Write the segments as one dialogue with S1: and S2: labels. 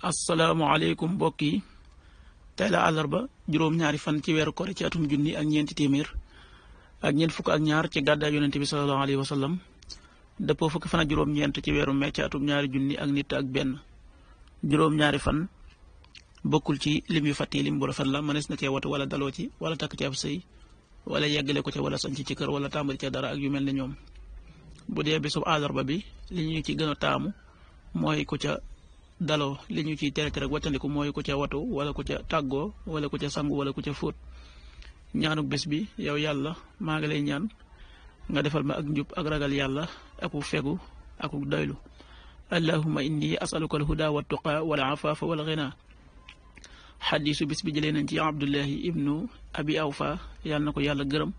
S1: asalaamaaleykum mbokk yi tey la àllarba juróom-ñaari fan ci weeru koor ci atum junni ak ñeenti téeméer ak ñeent fukk ak ñaar ci gàddaay yonent bi sallallahu alayhi wa sallam dëppoo fukki fan ak juróom-ñeent ci weeru mee ci atum ñaari junni ak nit ak benn juróom-ñaari fan bokkul ci lim yu fàtti lim bu rafet la mënees na cee watu wala daloo ci wala takk ci ab sëy wala yeggale ko ca wala sanc ci kër wala tàmbali ca dara ak yu mel ne ñoom bu dee bésub àllarba bi li ñu ci gën a taamu mooy ku ca daloo li ñu ciy tere rek wàccandiku mooy ku ca watu wala ku ca tàggoo wala ku ca sangu wala ku ca fóot ñaanuk bés bi yow yàlla maa ngi lay ñaan nga defal ma ak njub ak ragal yàlla aku fegu aku doylu allahumma inni asaluka alhuda wa tuqa wal afafa wal ghina xadiisu bis bi jëlee nañ ci abdullahi ibnu abi awfa yàlla na ko yàlla gërëm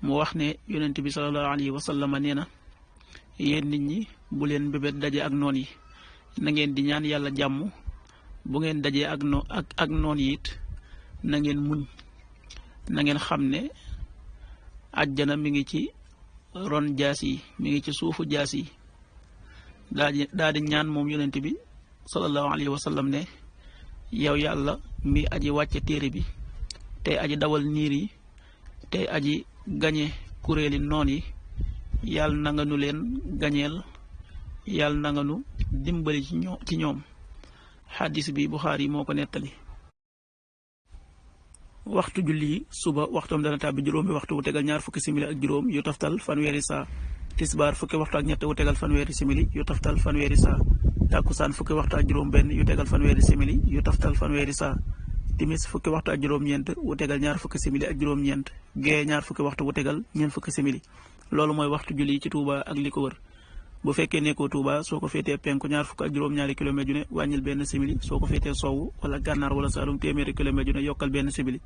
S1: mu wax ne yonent bi sallallahu alayhi wa sallam nee na yéen nit ñi bu leen mbébét daje ak noon yi na ngeen di ñaan yàlla jàmm bu ngeen dajee ak noon yi it na ngeen muñ na ngeen xam ne àjjana mi ngi ci ron jaas yi mi ngi ci suufu jaas yi daa di ñaan moom yonent bi sallallahu alayhi wa sallam ne yow yàlla mi aji wàcce téere bi tey aji dawal niir yi tey aji gañe kuréeli noon yi yàlla na nga nu leen gañeel yàlla na nga nu dimbali ci ñoom xaddis bi Buxaari moo ko nettali. waxtu julli suba waxtoom dana tàbbi juróomi waxtu wu tegal ñaar fukki simili ak juróom yu taftal fanweeri saa tisbaar fukki waxtu ak ñett wu tegal fanweeri simili yu taftal fanweeri saa tàkkusaan fukki waxtu ak juróom benn yu tegal fanweeri simili yu taftal fanweeri saa timis fukki waxtu ak juróom-ñeent wu tegal ñaar fukki simili ak juróom-ñeent gee ñaar fukki waxtu wu tegal ñeent fukki simili loolu mooy waxtu julli ci Touba ak li ko wër. bu fekkee nekkoo Touba soo ko féetee penku ñaar fukk ak juróom-ñaari kilomètre ju ne wàññil benn simili soo ko féetee sowwu wala gànnaar wala saalum téeméeri kilomètre ju ne yokkal benn simili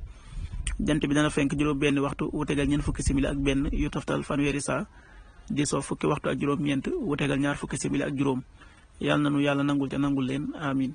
S1: jant bi dana fenk juróom benn waxtu wu tegal ñeent fukki simili ak benn yu toftal fanweeri saa di soo fukki waxtu ak juróom-ñeent wu tegal ñaar fukki simili ak juróom yàlla na nu yàlla nangul te nangul leen amin